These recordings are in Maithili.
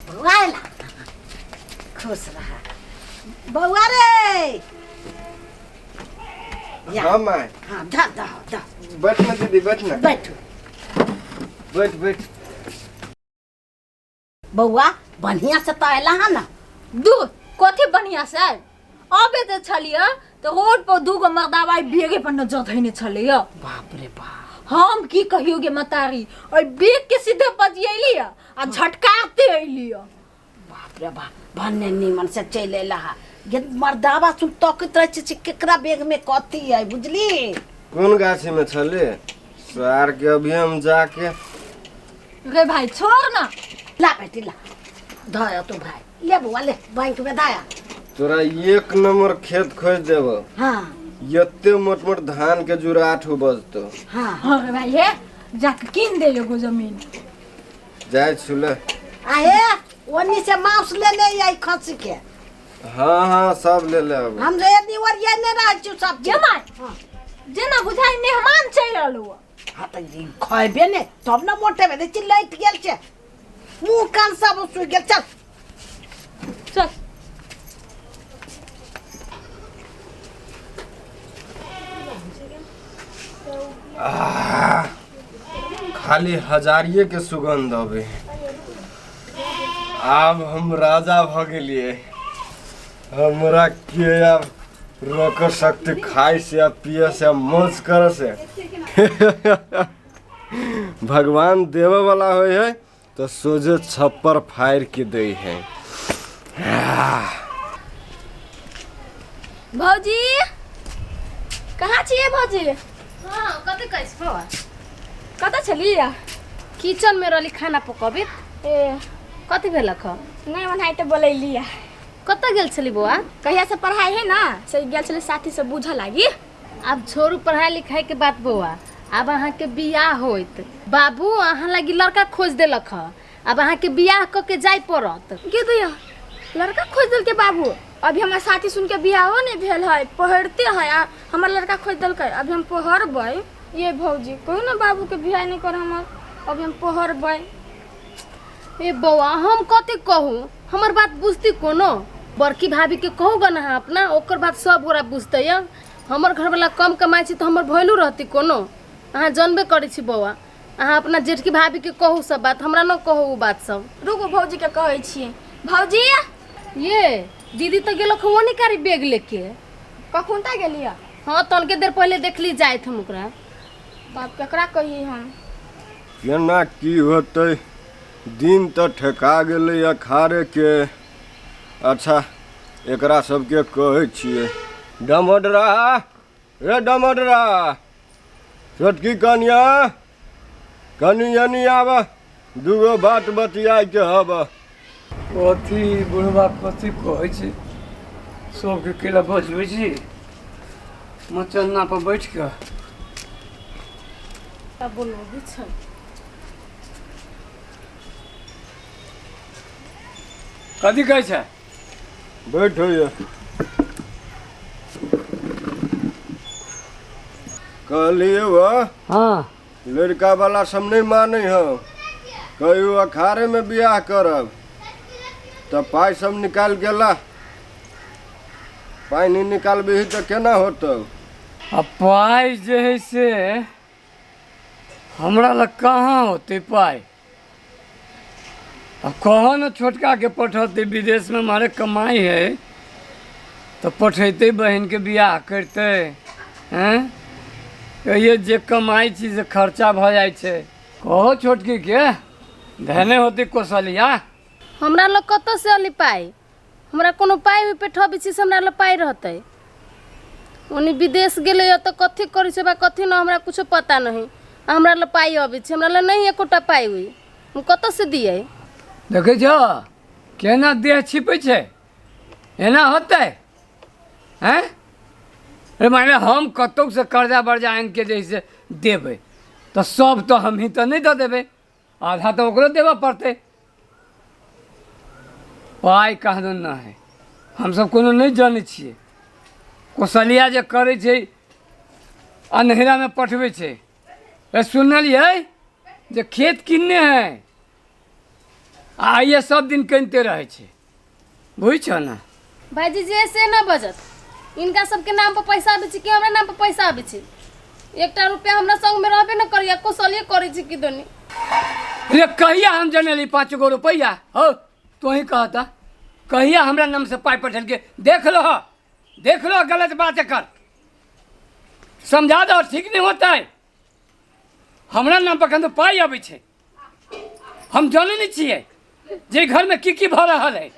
बौआ एला खुश रह बौआ रे या। हाँ माय हाँ धा धा धा बैठ ना दीदी बैठ ना बैठू बैठ बैठ बौआ बढ़िया से तो अयला है ना दू कथी बढ़िया से अबे तऽ छलियै तऽ रोड पर दूगो मर्दाबा बेगे पर नजर धैने छलैया बाप रे बाप हम की कहियो गे मतारी ओहि बेग के सीधे बजियली आ झटकारते अयली बाप रे बाप भन्ने नीमन से चलि अयला है गे मर्दाबा सुन तकैत रहै छै से केकरा बेग में कथी है बुझली कोन गाछी में छले सार के अभी हम जाके रे भाई छोड़ ना ला बेटी ला धया तू भाई ले बौआ ले बैंक में धया तोरा एक नंबर खेत खोज देबो हाँ एते मोट मोट धान के जुराठ उपजतो हाँ हाँ रे भाई हे जाके कीन दे एगो जमीन जाइ छुले आहे ओनी से मांस ले ले आई खसी के हाँ हाँ सब ले ले अब हम रे एनी ओरिया ने रहै छी सब जे माय जेना बुझाइ मेहमान चलि रहलौ हाँ तऽ ई खयबे ने तब ने मोटेबे ने चिल्लाइत गेल छै मुँह कान सब सुखि गेल चल चल खाली हजारिये के सुगंध अबे आब हम राजा भ गेलिए हमरा के आब रोक सकते खाए से आ पिए से आ मौज करे से भगवान देवे वाला होय है तो सोझे छप्पर फाड़ के दे है। भौजी कहाँ छियै भौजी? हाँ कथी कहै छी बौआ? कतऽ छलियै? किचन में रहली खाना पकबैत। ए कथी भेलक ह? नहि ओनाहिते बोलैली। कतऽ गेल छली बौआ? कहिया से पढ़ाई है ना से गेल छली साथी से बुझऽ लागी। आब छोड़ू पढ़ाई लिखाई के बात बौआ, आब अहाँके बियाह होइत। बाबू अहाँ लागी लड़का खोज देलक ह, आब अहाँके बियाह कऽ के जाय पड़त। गे दैया लड़का खोज देलकै बाबू? अभी हमर साथी सुन के बियाहो नहीं भेल है, पढ़ते है आ हमर लड़का खोज देलकै, अभी हम पढ़बै। ये भौजी कहू ना बाबू के बियाह नहीं कर हमर, अभी हम पढ़बै। ए बौआ हम कथी कहू, हमर बात बुझती कोनो? बड़की भाभी के कहू गन अहाँ अपना, ओकर बात सब गोरा बुझतै। यऽ हमर घरवला कम कमाइ छै तऽ हमर वैल्यू रहतै कोनो? अहाँ जानबे करै छी बौआ, अहाँ अपना जेठकी भाभी के कहू सब बात, हमरा न कहू ओ बात सब। रुकू भौजी के कहै छी। भौजी ये दीदी तऽ गेलक हँ ओनी कारी बैग लेके। कखुनता गेलियै? हाँ तनके देर पहले देखली जाइत हम ओकरा। बाप केकरा कहियै हम? केना की होतै, दिन तऽ ठेका गेलै अखाड़े के। अच्छा एकरा सबके कहै छियै, डमडरा रे डमडरा, छोटकी कनिया कनि एनी आब, दूगो बात बतियाइके हब। कथी बुढ़बा कथी कहै छै, सबके केला बजबै छी मचन्ना पर बैठ कऽ। बोलबै छै कथी कहै छै? बैठ होइए। कहलियै वह हाँ लड़का वाला सब नहीं मानै हौ, कहियो अखाड़े में बियाह करब तऽ पाइ सब निकालि गेला, पाइ नहि निकालबिही तऽ केना होतौ? आ पाइ जे है से हमरा लग कहाँ होतै पाइ? आ कहो ने छोटका के पठौतै, विदेशमे मारे कमाइ है तऽ पठेतै, बहिनके बियाह करतै। हैं कहिए जे कमाइ छी से खर्चा भऽ जाइ छै। कहो छोटकी के धने होतै कौशल्या। हमरा लग कतऽ से अली पाइ? हमरा कोनो पाइ उइ पेठबै छी से हमरा लग पाइ रहतै? ओनी विदेश गेलै तऽ कथी करै छै बा कथी न, हमरा कुछो पता नहीं। आ हमरा लग पाइ अबै छै? हमरा लग नहीं एकोटा पाइ उइ, हम कतऽ से दियै? देखै छौ केना देह छिपै छै, एना होतै? हैं रे माने हम कतौसँ कर्जा बर्जा आनिके जे है से देबै तऽ सब तऽ हमही तऽ नहि दऽ देबै, आधा तऽ ओकरो देबऽ पड़तै। पाइ कहाँ न है, हमसब कोनो नहि जनै छियै। कौशल्या जे करै छै अन्हेरामे पठबै छै। ए सुनलियै जे खेत किनने है? आ आइए सब दिन कनिते रहै छै, बुझै छौ ने? भाईजी जे से न बजत, इनका सबके नाम पर पैसा आबै छै कि हमरा नाम पर पैसा आबै छै? एकटा रुपया हमरा संग में रहबे न करिया, कुशलिए करै छै कि दोनी। रे कहिया हम जनेली 5 गो रुपैआ? हो तोही कहता कहिया हमरा नाम से पाइ पठेलके? देख लो, देख लो, गलत बात कर समझा दो, ठीक नहीं होता है। हमरा नाम पर कखन पाइ अबै छै? हम जानै नहि छियै जे घरमे की की भऽ रहल है।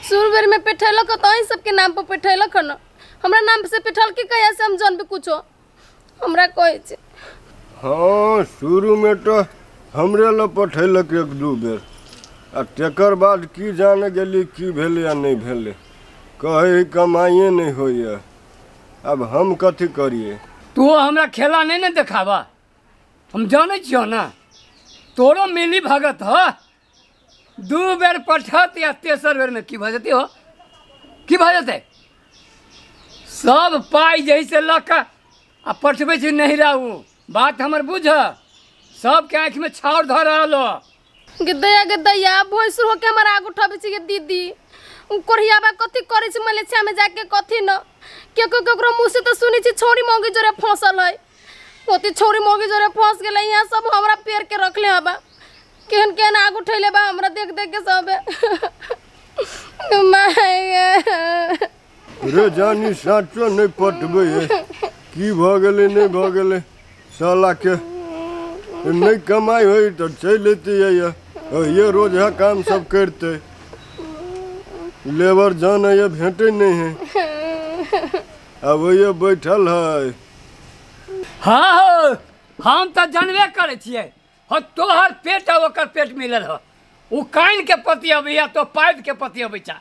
शुरू बेर में पेठेलक तऽ अहीं सबके नाम पर पेठेलक न, हमरा नाम से पेठल के कहिया से हम जानबे कुछो? हमरा कहै छै। हाँ, शुरूमे तऽ हमरे लग पठेलक एक दू बेर, आ तकर बाद की जाने गेली की भेलै आ नहि भेलै। कहै कमाइए नहि होइए, आब हम कथी करियै? तू हमरा खेला नहि ने देखाबा, हम जानै छियौ ने तोरो मिली भगत हो। 2 बेर पठत या तेसर बेरमे की भऽ जेतै हो? की भऽ जेतै? सब पाइ जैसे लऽ कऽ आ पठबै छै नहिरा। ओ बात हमर बुझ, सबके आँखिमे छाउर धऽ रहल हो। गे दैया, गे दैया, भैंसुर होके हमर आग उठाबै छै। गे दीदी, उ कोढ़ियाबा कथी करै छै मलेशियामे जाके कथी न? केकरो केकरो मुँह से तऽ सुनै छी छौड़ी मौगी जोरे फंसल है, ओते छौड़ी मौगी जोरे फंस गेलै। यहाँ सब हमरा पेड़ के रखले हबा, केहन केहन आग उठैले बा हमरा देख देख के सब। माय रे जानी साँचो नहि पटबै है, की भऽ गेलै नहि भऽ गेलै सालाके? नहि कमाइ होइ तऽ चलि अयतै, ये रोज है काम सब करितै। लेबर जान है भेटै नहि है, आब ओहिए बैठल है। हाँ हो, हम तऽ जानबे करै छियै हो, तोहर पेट आ ओकर पेट मिलल हो। ओ कान के पति अबैया तो पाइप के पति अबै छा।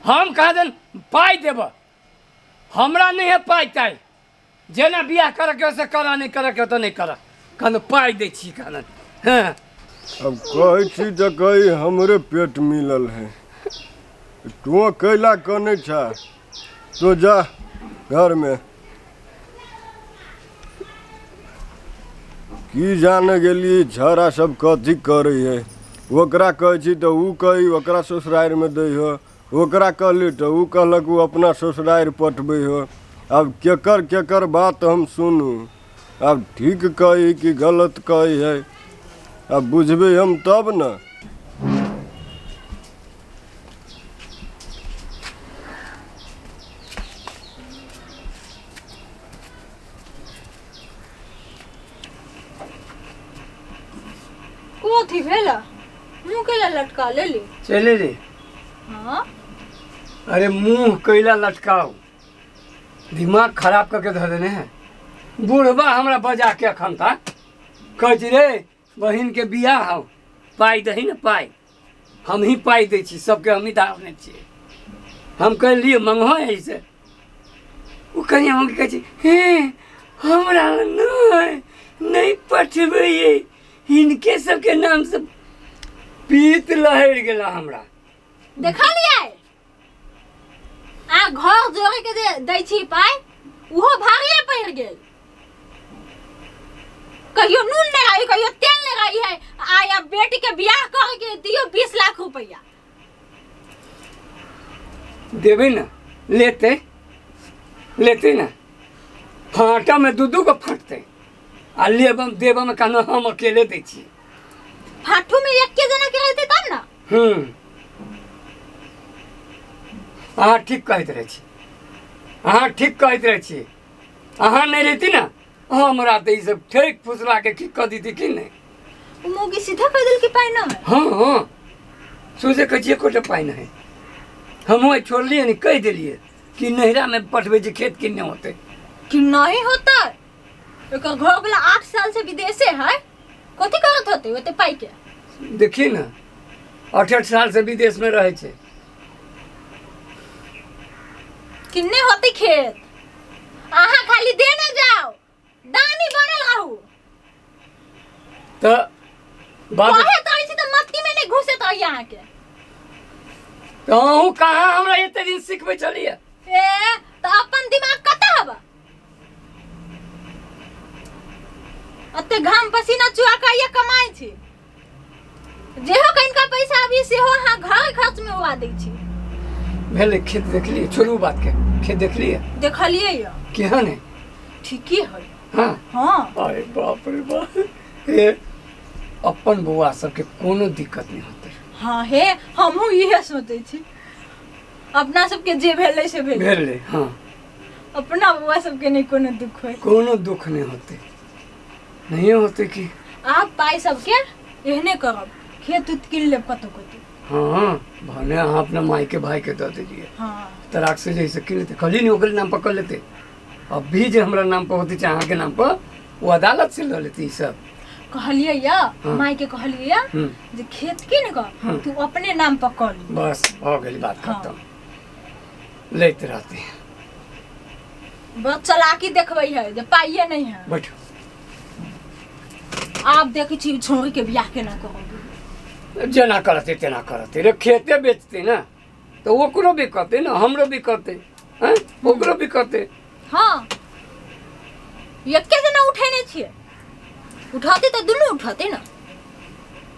हम कहा दन पाइ देब, हमरा नहीं है पाइ ताइ, जेना बियाह करके से करा, नहीं करके तो नहीं करा। कहन पाइ दै छी कहन। हाँ अब कहै छी तऽ कही हमरे पेट मिलल है, तू कैला कनै छा? तो जा घरमे। की जाने गेली छौड़ा सब कथी करै है। ओकरा कहै छी तऽ उ कही ओकरा ससुरारिमे दै हो, ओकरा कहली तऽ उ कहलक उ अपना ससुरारि पठबै हो। आब केकर केकर बात हम सुनू? आब ठीक कही कि गलत कही है, आब बुझबै हम तब ने। कोथी भेल? मुँह केला लटका लेली? चले रे। हाँ। अरे मुंह कैला लटकाओ, दिमाग खराब करके धऽ देने है। बूढ़बा हमरा बजा के अखन तक कहै छी रे बहिन के बियाह हौ, पाइ दही ने पाइ। हम ही पाइ दै छी सबके, हम ही दाने छियै। हम कहलियै मंगहो ऐसे, ओ कनिया हम कहै छै हे हमरा नहि नहि पठबै, हिनके सबके नाम से पीत लहरि गेला हमरा। देखलियै आ घर जोड़े के जे दै छी पाइ उहो भारिये पड़ि गेल। कहियो नून नहि रही, कहियो तेल नहि रही है, आ अब बेटी के बियाह करे के दियो 20 लाख रुपया। देबै ने, लेते लेते ने, फाँटा में दू दू गो फाटतै आ लेबम देबम कहना हम अकेले दै छियै। फाटू में एके जना के रहते तब ना। अहाँ ठीक कहैत रहै छी, अहाँ ठीक कहैत रहै छी। अहाँ नहि रहिती ने हमरा तऽ ई सब ठेक फुसला के की कऽ दीती की नहि। उ मौगी सीधा कह देल कि पाइ न है। हाँ हाँ, सोचे कहै छियै एकोटा पाइ नहि। हमहूँ आइ छोड़लियै नहि, कहि देलियै कि नैहरामे पठबै छै खेत किन्ने होतै कि नहीं होता। एकर घर वाला 8 साल से विदेशे है, कथी करत होते ओते पाइ के? देखी ने 8-8 साल से विदेश में रहै छै। किन्ने होते खेत? अहाँ खाली देने जाओ, दानी बनल रहू। तऽ बात कहे तरी छी तऽ मत्ती में नहीं घुसे तो अहाँ के। तऽ अहूँ कहाँ हमरा एते दिन सिखबै छलियै? ए तऽ अपन दिमाग कतऽ हबा? अते घाम पसीना चुआ के ये कमाई छी। जेहो कनिका पैसा अभी सेहो अहाँ घर खर्च में उड़ा दै छी। भेलै खेत देखलियै, छोड़ू बात के, खेत देखलियै? देखलियै यऽ। केहन है? ठीके है। हाँ। हाँ। अरे बाप रे बाप, हे अपन बौआ सबके कोनो दिक्कत नहि होतै। हाँ हे, हमहूँ इहे सोचै छी, अपना सबके जे भेलै से भेलै। भेलै, हाँ। अपना बौआ सबके नहि कोनो दुख होय, कोनो दुख नहि होतै, नहिए होतै की। आब पाइ सबके एहने करब, खेत उत कीन लेब कतौ कतौ। हाँ, भने अहाँ अपना माई के भाई के दऽ देलियै। हाँ। तराक से जैसे कीन लेते, कहलियै ने ओकरे नाम पर कर लेते। अभी जे हमरा नाम पर होते चाहे अहाँके नाम पर, वो अदालत से लऽ लेते ई सब। कहलियै या हाँ। माई के कहलियै या जे खेत कीन कऽ हाँ। तू अपने नाम पर कऽ ली। बस भऽ गेल बात। हाँ। खत्म, लैत रहते। बड़ चलाकी देखबै है जे पाइए नहीं है। बैठो। आब देखै छी छोरी के बियाह केना करब। जेना करते तेना करते रे, खेते बेचते ना तऽ ओकरो भी कहते ना, हमरो भी कहते हैं, ओकरो भी कहते। हाँ, एके जना उठेने छियै, उठौते तऽ दुनू उठौते ना।